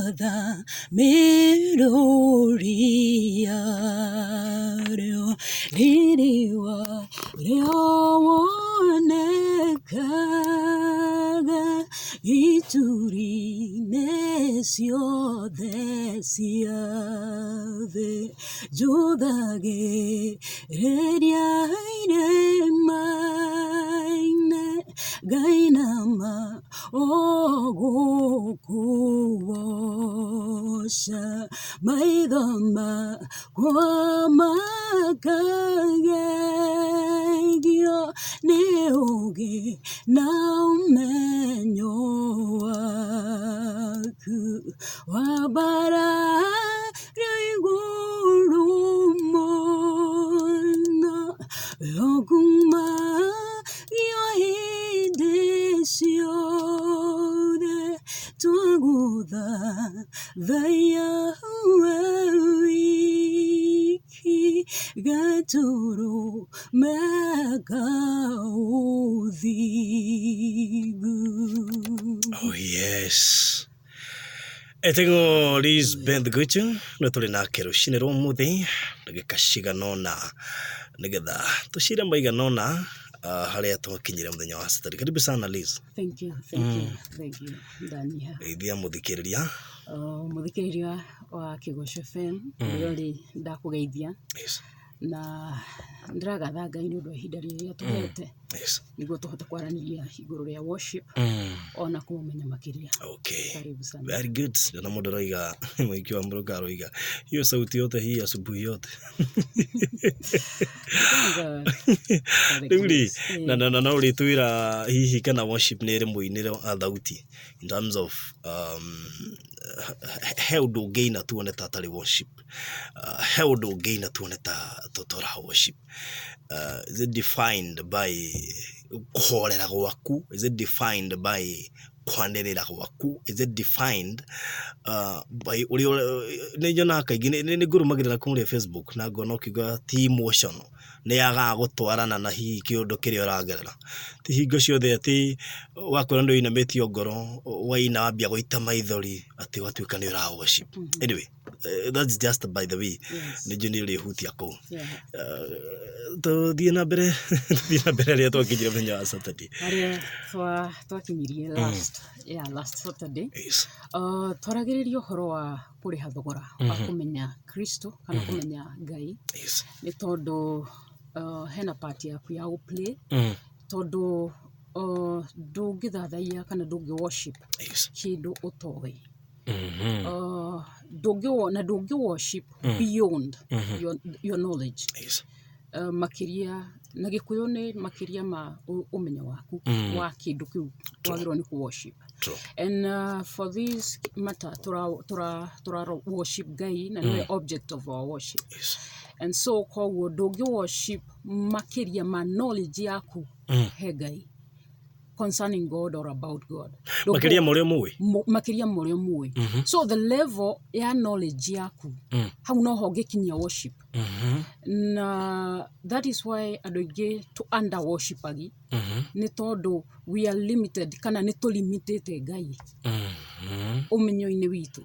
Twagũtha mĩrũri yarĩo riri warĩo wonekaga ituri-inĩ ciothe cia thĩ. Njũthagĩrĩria irĩma-inĩ ngainama o gũkũgoca maitho makwa makagegio nĩ ũũgĩ na ũmenyo waku. Wambarare igũrũ mũno ũkumagio hĩndĩ ciothe. Twagũthathaiya we wiki gatũrũme ka ũthingu. Oh yes. Etagwo Lisbeth Guchu nĩ tũrĩ nake rũcinĩ rwa ũmũthĩ ndagĩka cigana ũna nĩgetha tũcire maigana ũna harĩa twakinyire mũthenya wa Saturday. Karibu sana Liz. Thank you, thank you, thank you, Ndanyiha. Geithia mũthikĩrĩria. Mũthikĩrĩria wa Kĩgoco FM, ũrĩa ũrĩ ndakũgeithia. Na ndĩragatha Ngai nĩ ũndũ wa ihinda rĩrĩ atũhete nĩguo tũhote kwaranĩria igũrũ rĩa worship ona kũmũmenya makĩria. Okay. Karibu sana. Very good. Ndona mũndũ aroiga mũingĩ wa mũrũka aroiga hiyo sauti yote hii asubuhi yote. Thank God for the Rĩu rĩ, grace. na no ũrĩtwĩra hihi kana worship nĩ ĩrĩ mũinĩre wa thauti in terms of he ũndũ ũngĩina tuone ta atarĩ worship. He ũndũ ũngĩina tuone ta tũra worship. Is it defined by kũhorera gwaku? Is it defined by kwanĩrĩra gwaku? Is it defined by ũrĩa nĩ nyonaga kaingĩ nĩ ngũrũmagĩrĩra kũrĩa Facebook na ngona ũkiuga ti emotional nĩ yagaga gũtwarana na hihi kĩũndũ kĩrĩa ũragerera. Ti hingo ciothe atĩ wakwĩra nĩ ũinamĩtio ngoro waina wambia gũita maithori atĩ ũgatuĩka nĩ ũra worship. Anyway, that's just by the way. Nĩ njũĩ nĩ ũrĩhutia kũu. Tũthiĩ na mbere rĩrĩa twakinyire mũthenya wa Saturday. Harĩa twakinyirie last, yeah, last Saturday. Twaragĩrĩria ũhoro wa kũrĩha thogora wa kũmenya Kristo kana kũmenya Ngai. Nĩ tondũ hena part yaku ya gũ-play tondũ ndũngĩthathaiya kana ndũngĩ worship kĩndũ ũtoĩ. Na ndũngĩ worship beyond your knowledge. Makĩria na Gĩkũyũ nĩ makĩria ma ũmenyo waku wa kĩndũ kĩu wagĩrĩirwo nĩ kũ worship. And for this matter tũra worship Ngai na nĩwe object of our worship. And so koguo ndũngĩ worship makĩria ma knowledge yaku he Ngai concerning God or about God. Makĩria ma ũrĩa mũĩ. Makĩria ma ũrĩa mũĩ. So the level ya knowledge yaku hau noho ũngĩkinyia worship. Na that is why andũ aingĩ tũ under worshipagi nĩ tondũ we are limited kana nĩ tũlimitĩte Ngai ũmenyo-inĩ witũ.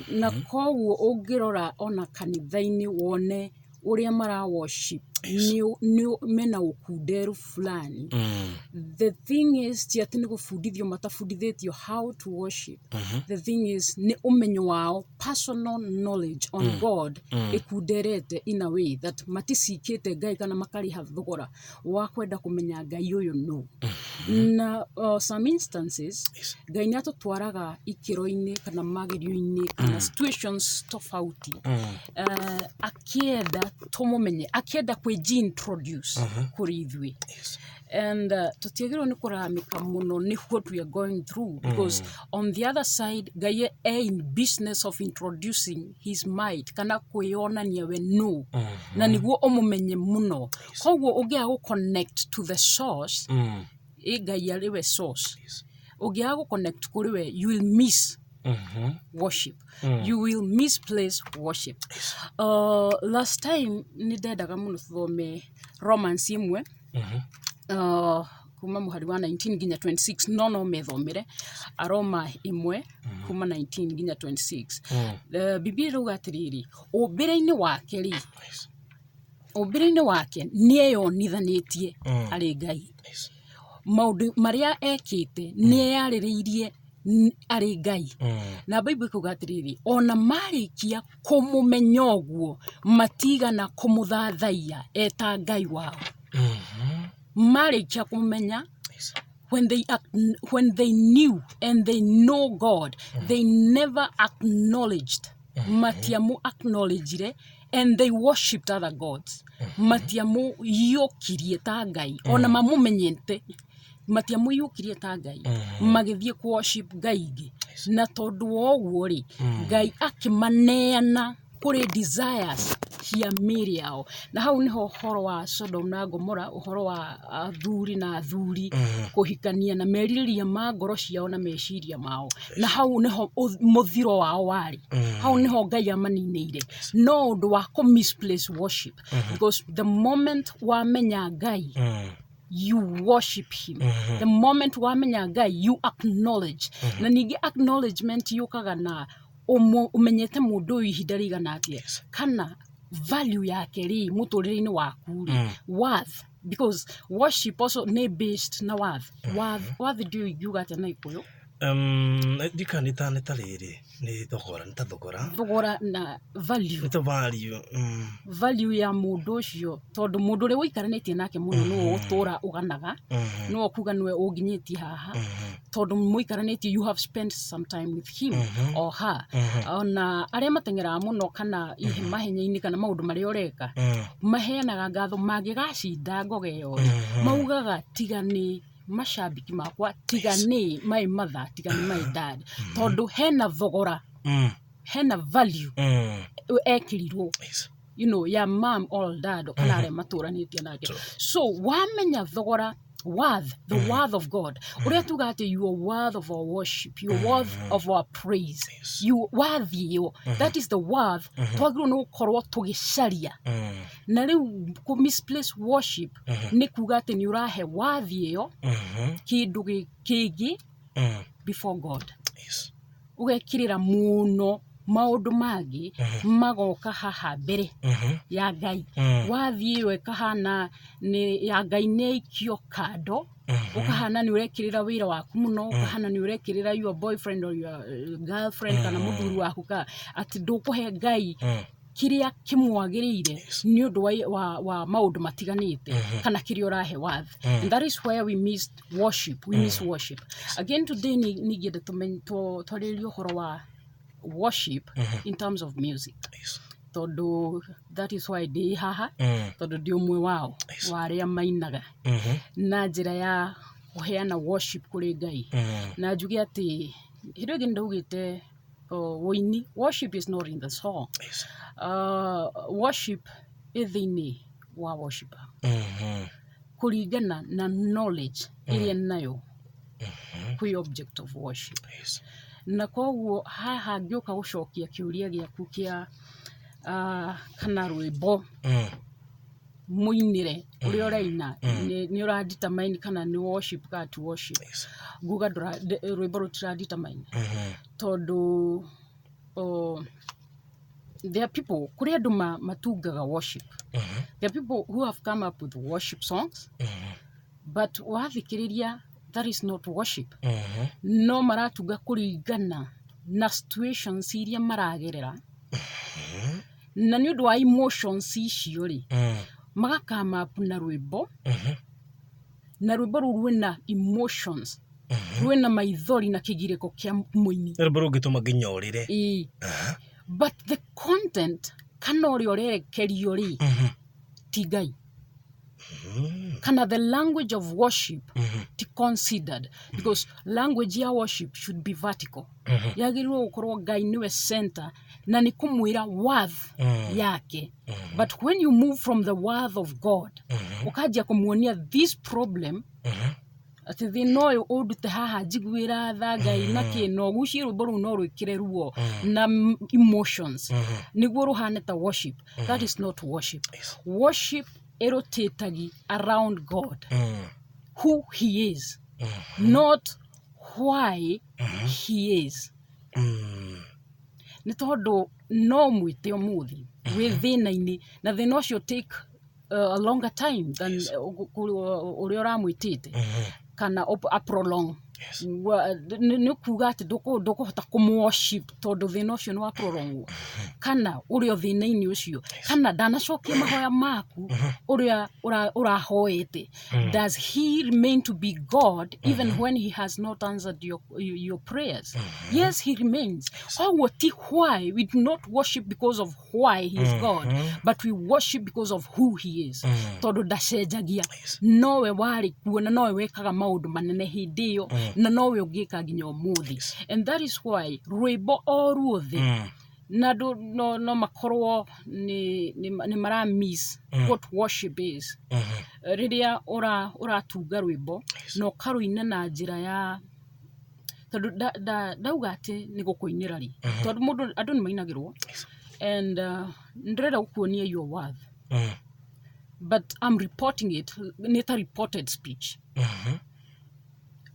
Na koguo ũngĩrora ona kanitha-inĩ wone ũrĩa mara worship nĩ mena ũkunderu fulani. The thing is ti atĩ nĩ gũbundithio matabundithĩtio how to worship. The thing is nĩ ũmenyo wao, personal knowledge on God ĩkunderete in a way that maticikĩte Ngai kana makarĩha thogora wa kwenda kũmenya Ngai ũyũ nũ. Na some instances Ngai nĩ atũtwaraga ikĩro-inĩ kana magerio-inĩ kana situations tofauti akĩenda tũmũmenye, akĩenda kwĩji-introduce kũrĩ ithuĩ. And tũtiagĩrĩirwo nĩ kũraramĩka mũno nĩ what we are going through because on the other side Ngai e in business of introducing his might kana kwĩyonania we nũ na nĩguo ũmũmenye mũno. Koguo ũngĩaga gũ connect to the source, ĩ Ngai arĩ we source, ũngĩaga gũ connect kũrĩ we, you will miss worship, you will misplace worship. Last time nĩ ndendaga mũno tũthome Romans ĩmwe. Kuma mũhari wa 19 nginya 26, no methomere Aroma 1 kuma 19 nginya 26. Biblia ĩrauga atĩrĩrĩ, ũmbĩre-inĩ wake rĩ, ũmbĩre-inĩ wake nĩeyonithanĩtie arĩ Ngai. Maũndũ marĩa ekĩte nĩeyarĩrĩirie arĩ Ngai. Na Bible ĩkauga atĩrĩrĩ, ona marĩkia kũmũmenya ũguo, matigana kũmũthathaiya eta Ngai wao. Marĩkia kũmũmenya, when they knew and they know God, they never acknowledged. Matiamu acknowledgire and they worshipped other gods. Matiamũiyũkirie ta Ngai, ona mamũmenyete matiamũiyũkirie ta Ngai, magĩthiĩ kũ worship Ngai ingĩ. Na tondũ wa ũguo rĩ, Ngai akĩmaneana kũrĩ desires cia mĩĩrĩ yao. Na hau nĩho ũhoro wa Sodom na Gomora, ũhoro wa athuri na athuri kũhikania na merirĩria ma ngoro ciao na meciria mao. Na hau nĩho mũthiro wao warĩ. Hau nĩho Ngai amaninĩire. No ũndũ wa kũ misplace worship, because the moment wamenya Ngai, you worship him. The moment wamenya Ngai, you acknowledge. Na ningĩ acknowledgement yũkaga na ũmenyete mũndũ ũyũ ihinda rĩigana atĩa, kana value yake rĩ mũtũrĩre-inĩ waku rĩ, worth, because worship also nĩ based na worth. Worth ndiũĩ ingiuga atĩa na Gĩkũyũ. Ndika nĩ ta rĩrĩ, nĩ thogora, nĩ ta thogora. Thogora na value. Nĩ ta value. Value ya mũndũ ũcio, tondũ mũndũ ũrĩa ũikaranĩtie nake mũno nĩwe ũgũtũra ũganaga, nĩwe ũkuga nĩwe ũnginyĩtie haha, tondũ mũikaranĩtie, you have spent some time with him or her. Ona arĩa mateng'eraga mũno kana mahenya-inĩ kana maũndũ marĩa ũreka, maheanaga ngatho mangĩgacinda ngoga ĩyo rĩ, maugaga tiga nĩ macambĩki makwa, tiga nĩ my mother, tiga nĩ my dad, tondũ hena thogora, hena value ekĩrirwo ya mom or dad kana arĩa matũranĩtie nake. So wamenya thogora, worth, the worth of God, ũrĩa tuga atĩ you are worth of our worship, you are worth of our praise, you worth ĩyo, that is the worth twagĩrĩirwo nĩ gũkorwo tũgĩcaria. Na rĩu kũ misplace worship nĩ kuga atĩ nĩ ũrahe worth ĩyo kĩndũ kĩngĩ before God. Ũgekĩrĩra mũno maũndũ mangĩ magoka haha mbere ya Ngai. Wathiĩ ĩyo ĩkahana nĩ ya Ngai nĩ ĩikio kando, ũkahana nĩ ũrekĩrĩra wĩra waku mũno, ũkahana nĩ ũrekĩrĩra your boyfriend or your girlfriend kana mũthuri waku, ka atĩ ndũkũhe Ngai kĩrĩa kĩmwagĩrĩire nĩ ũndũ wa maũndũ matiganĩte kana kĩrĩa ũrahe worth. And that is where we missed worship, we miss worship. Again today ningĩenda twarĩrĩrie ũhoro wa worship in terms of music, tondũ that is why ndĩ haha, tondũ ndĩ ũmwe wao wa arĩa mainaga na njĩra ya kũheana worship kũrĩ Ngai. Na njuge atĩ hĩndĩ ĩngĩ nĩndaugĩte, ũini, worship is not in the song. Worship ĩ thĩinĩ wa worshiper kũringana na knowledge ĩrĩa nayo kwĩ object of worship. Na koguo haha ngĩũka gũcokia kĩũria gĩaku kĩa kana rwĩmbo mũinĩre ũrĩa ũraina nĩ ũra determine kana nĩ worship kana ti worship, nguga rwĩmbo rũtira determine, tondũ there are people, kũrĩ andũ matungaga worship. There are people who have come up with worship songs, but wathikĩrĩria, that is not worship. No maratunga kũringana na situations iria maragerera, na nĩ ũndũ wa emotions icio rĩ, maga come up na rwĩmbo, na rwĩmbo rũu rwĩna emotions, rwĩna maithori na kĩgirĩko kĩa mũini. Nĩ rwĩmbo rũngĩtũma nginya ũrĩre. Ĩĩ. But the content kana ũrĩa ũrerekerio rĩ, ti Ngai, kana the language of worship ti considered, because language ya worship should be vertical. Yagĩrĩirwo gũkorwo Ngai nĩwe center na nĩ kũmwĩra worth yake. But when you move from the worth of God, ũkanjia kũmuonia this problem, atĩ thĩna ũyũ ũndute haha, njiguĩra tha Ngai na kĩ, na ũgucie rwĩmbo rũu no rwĩkĩre ruo na emotions nĩguo rũhane ta worship, that is not worship. Worship ĩrotatagi around God. Who he is, not why he is. Nĩ tondũ no mwĩte ũmũthĩ wĩ thĩna-inĩ, na thĩna ũcio take a longer time than ũrĩa ũramwĩtĩte, kana a prolong. Nĩ kuga atĩ ndũkũhota kũmũ-worship tondũ thĩna ũcio nĩ wa prolongwo, kana ũrĩ o thĩna-inĩ ũcio, kana ndanacokia mahoya maku ũrĩa ũrahoete. Does he remain to be God even when he has not answered your prayers? Yes, he remains. Koguo ti why. We do not worship because of why he is God, but we worship because of who he is, tondũ ndacenjagia. Nowe warĩ kuo na nowe wekaga maũndũ manene hĩndĩ ĩyo, na nowe ũngĩka nginya ũmũthĩ. And that is why rwĩmbo o ruothe, na andũ no makorwo nĩ mara miss what worship is. Rĩrĩa ũratunga rwĩmbo na ũkarũina na njĩra ya, tondũ ndauga atĩ nĩ gũkũinĩra rĩ, tondũ mũndũ, andũ nĩ mainagĩrwo, and ndĩrenda gũkuonia your worth, but I'm reporting it, nĩ ta reported speech.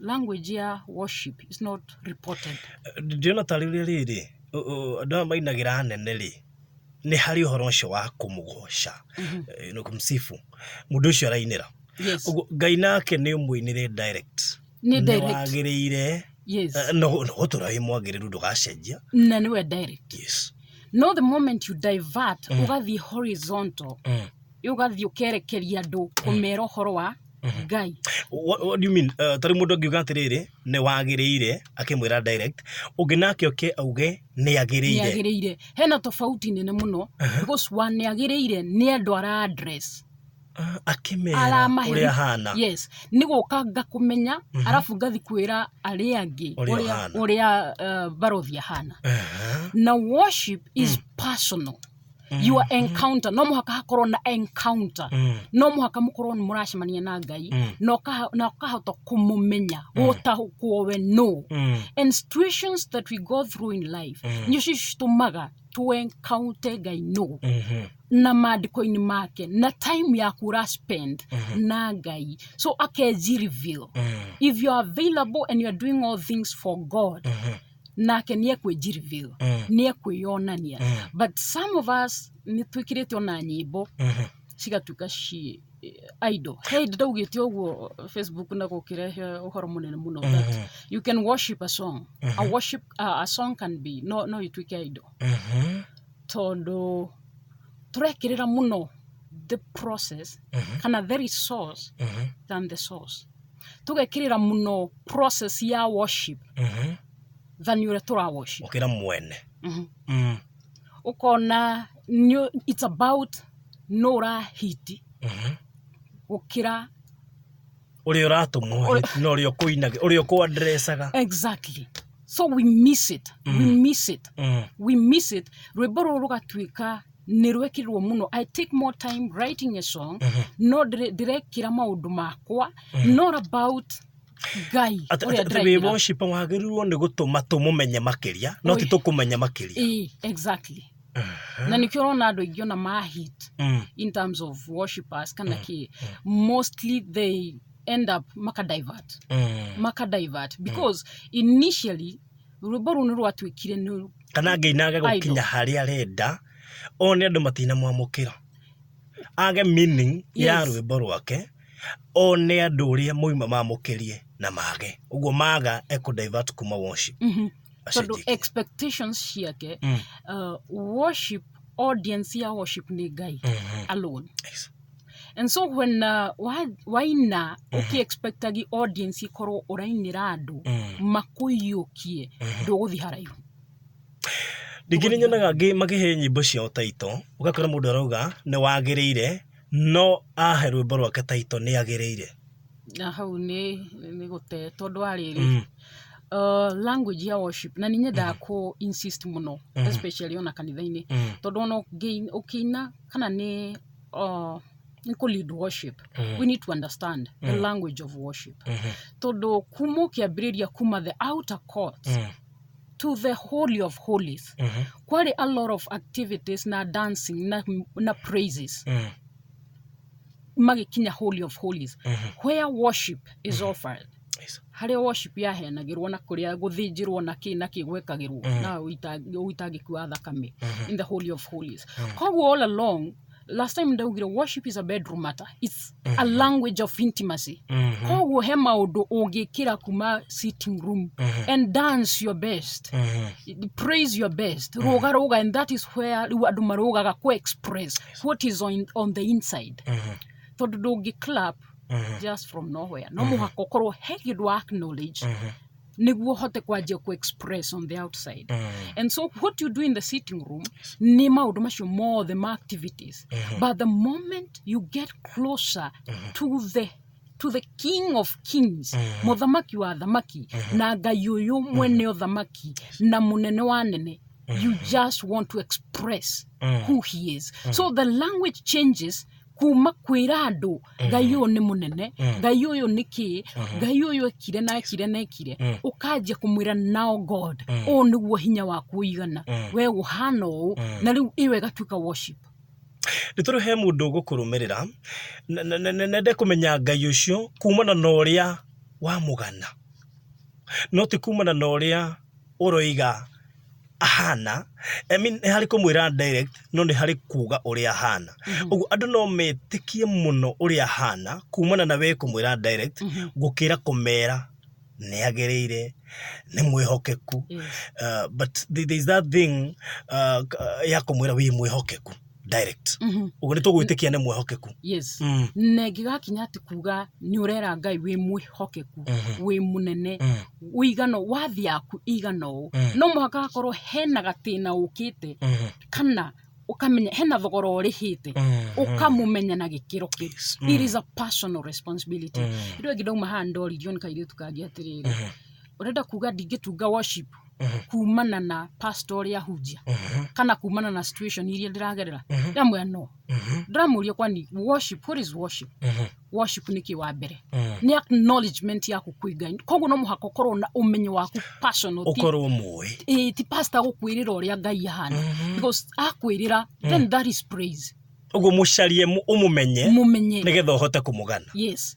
Language ya worship is not reported. Ndĩrona tarĩ ũrĩa rĩrĩ andũ aya mainagĩra anene rĩ, nĩ harĩ ũhoro ũcio wa kũmũgoca, nĩ kũmsifu mũndũ ũcio arainĩra. Ũguo Ngai nake nĩ ũmũinĩre direct. Nĩ direct. Wagĩrĩire. No no gũtũra wĩ mwagĩrĩru, ndũgacenjia. Na nĩwe direct. No the moment you divert, ũgathiĩ horizontal, ũgathiĩ ũkerekeria andũ kũmera ũhoro wa Ngai. What do you mean? Tarĩ mũndũ angiuga atĩrĩrĩ, nĩ wagĩrĩire, akĩmwĩra direct, ũngĩ nake oke auge nĩ Nĩ agĩrĩire. Agĩrĩire, hena tofauti nene mũno, because wa nĩ agĩrĩire nĩ andũ ara address. Ah, akĩmera Aramahe ũrĩa ahana. Yes, nĩ gũka ngakũmenya, arabu ngathi kwĩra arĩa angĩ ũrĩa ũrĩa ũhana. Ũrĩa barothi ahana. Na worship is personal, your encounter. No mũhaka hakorwo na encounter. No mũhaka mũkorwo nĩ mũracemania na Ngai, na ũkahota kũmũmenya, gũtaũkwo we no. And situations that we go through in life nĩcio citũmaga to encounter Ngai no na maandĩko-inĩ make, na time yaku ũra spend na Ngai, so akeji reveal. If you are available and you are doing all things for God, nake nĩ ekwĩji reveal, nĩ ekwĩyonania. But some of us nĩ twĩkĩrĩte ona nyĩmbo cigatuĩka ci idol. Hey, ndaugĩte ũguo Facebook na gũkĩrehe ũhoro mũnene mũno that you can worship a song, a worship, a song can be, no ĩtuĩke idol, tondũ tũrekĩrĩra mũno the process kana the resource than the source. Tũgekĩrĩra mũno process ya worship than ũrĩa tũra worship. Ũkĩra mwene. Ũkona it's about no ũrahiti gũkĩra Ũrĩa ũratũmwo na ũrĩa ũkũinaga, ũrĩa ũkũ-addressaga. Exactly. So we miss it, we miss it, we miss it. Rwĩmbo rũrũ rũgatuĩka nĩ rwekĩrirwo mũno. I take more time writing a song, no ndĩrekĩra maũndũ makwa, not about Ngai ũrĩa Atĩ wĩ ndĩrainĩra. Worshiper wagĩrĩirwo nĩ gũtũma tũmũmenye makĩria, no ti Oi. tũkũmenya makĩria. Ĩĩ, exactly. Na nĩkĩo ũrona andũ aingĩ ona mahit in terms of worshipers kana kĩ, mostly they end up maka divert, maka divert, because initially rwĩmbo rũu nĩ rwatuĩkire nĩ Kana ngĩinage gũkinya harĩa arenda, one andũ matinamwamũkĩra, age meaning ya rwĩmbo rwake, one andũ ũrĩa moima mamũkĩrie na mage ũguo, maga ekũ divert kuma worship. Tondũ Acenjie. Expectations ciake, worship audience ya worship nĩ Ngai alone. And so when waina ũkĩ-expectagi audience ikorwo ũrainĩra andũ makũiyũkie, ndũgũthiĩ haraihu. Ningĩ nĩ nyonaga angĩ makĩhe nyĩmbo ciao taito, ũgakora mũndũ arauga nĩ wagĩrĩire, no ahe rwĩmbo rwake taito nĩ agĩrĩire. Na hau nĩ gũte, tondũ wa rĩrĩ, language ya worship, na nĩ nyendaga kũ insist mũno, especially ona kanitha-inĩ, tondũ ona ũkĩina kana nĩ kũ lead worship, we need to understand the language of worship, tondũ kuma ũkĩambĩrĩria, kuma the outer court to the Holy of Holies, kwarĩ a lot of activities na dancing na praises. Magĩkinya Holy of Holies, where worship is offered, harĩa worship yaheanagĩrwo na kũrĩa gũthĩnjĩrwo na kĩ na kĩ gwekagĩrwo na ũitangĩki wa thakame in the Holy of Holies. Koguo all along, last time ndaugire worship is a bedroom matter, it's a language of intimacy. Koguo he maũndũ ũngĩkĩra kuma sitting room and dance your best, praise your best, rũga rũga, and that is where rĩu andũ marũgaga ku express what is on the inside, tondũ ndũngĩ clap just from nowhere. No mũhaka ũkorwo he kĩndũ wa acknowledge nĩguo ũhote kwanjia ku express on the outside. And so what you do in the sitting room nĩ maũndũ macio mothe ma activities, but the moment you get closer to the King of Kings, mũthamaki wa thamaki, na Ngai ũyũ mwene ũthamaki na mũnene wa nene, you just want to express who he is. So the language changes kuma kwĩra andũ Ngai ũyũ nĩ mũnene, Ngai ũyũ nĩ kĩ, Ngai ũyũ ekire na ekire na ekire, ũkanjia kũmwĩra, "Now God, ũũ nĩguo hinya waku ũigana, we ũhana ũũ," na rĩu ĩyo ĩgatuĩka worship. Nĩ tondũ he mũndũ ũgũkũrũmĩrĩra nende kũmenya Ngai ũcio kumana na ũrĩa wamũgana, no ti kumana na ũrĩa ũroiga ahana. I mean, nĩ harĩ kũmwĩra direct, no nĩ harĩ kuga ũrĩa ahana. Ũguo andũ no metĩkie mũno ũrĩa ahana kumana na we kũmwĩra direct gũkĩra kũmera nĩ agĩrĩire, nĩ mwĩhokeku. But there is that thing ya kũmwĩra wĩ mwĩhokeku direct. Ũguo nĩ tũgwĩtĩkia nĩ mwĩhokeku. Yes. Na ĩngĩgakinya atĩ kuga nĩ ũrera Ngai wĩ mwĩhokeku, wĩ mũnene, ũigano wathi yaku igana ũũ, no mũhaka hakorwo hena gatĩna ũkĩte kana ũkamenya hena thogora ũrĩhĩte ũkamũmenya na gĩkĩro kĩu. It is a personal responsibility. Rĩu ĩngĩ ndauma haha ndoririo nĩ kairĩtu kangĩ atĩrĩrĩ, "Ũrenda kuga ndingĩtunga worship kumana na pastor ũrĩa ahunjia kana kumana na situation iria ndĩragerera?" Ndamwĩra no. Ndĩramũria, "Kwani worship, what is worship? Worship nĩ kĩ?" Wa mbere nĩ acknowledgement yaku kwĩ Ngai. Koguo no mũhaka ũkorwo na ũmenyo waku personal, ũkorwo mũĩ. Ĩĩ, ti pastor gũkwĩrĩra ũrĩa Ngai ahana, because akwĩrĩra, then that is praise. Ũguo mũcarie ũmũmenye mũmenye nĩgetha ũhote kũmũgana. Yes,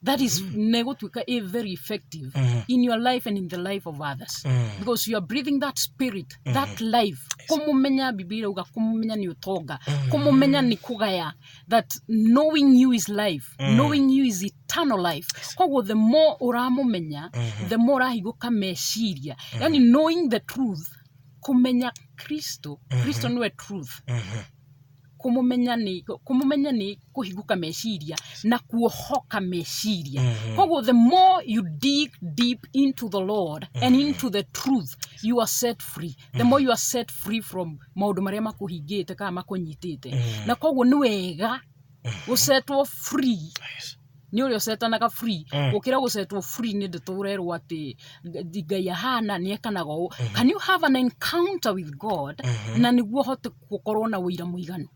that is nĩ gũtuĩka a very effective in your life and in the life of others, because you are breathing that spirit, that life. Kũmũmenya, Biblia irauga kũmũmenya nĩ ũtonga, kũmũmenya nĩ kũgaya, that knowing you is life, knowing you is eternal life. Koguo the more ũramũmenya, the more ũrahingũka meciria, yani knowing the truth, kũmenya Kristo. Kristo nĩwe truth. Kũmũmenya nĩ kũhingũka meciria na kuohoka meciria. Koguo the more you dig deep into the Lord and into the truth, you are set free. The more you are set free from maũndũ marĩa makũhingĩte kana makũnyitĩte. Na koguo nĩ wega gũsetwo free nĩ ũrĩa ũcetanaga free gũkĩra gũcetwo free nĩ ndeto ũrerwo atĩ Ngai ahana nĩ ekanaga ũũ. Can you have an encounter with God na nĩguo ũhote gũkorwo na ũira mũiganu?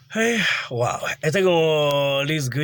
Hey, wow. Etagwo Liz Good.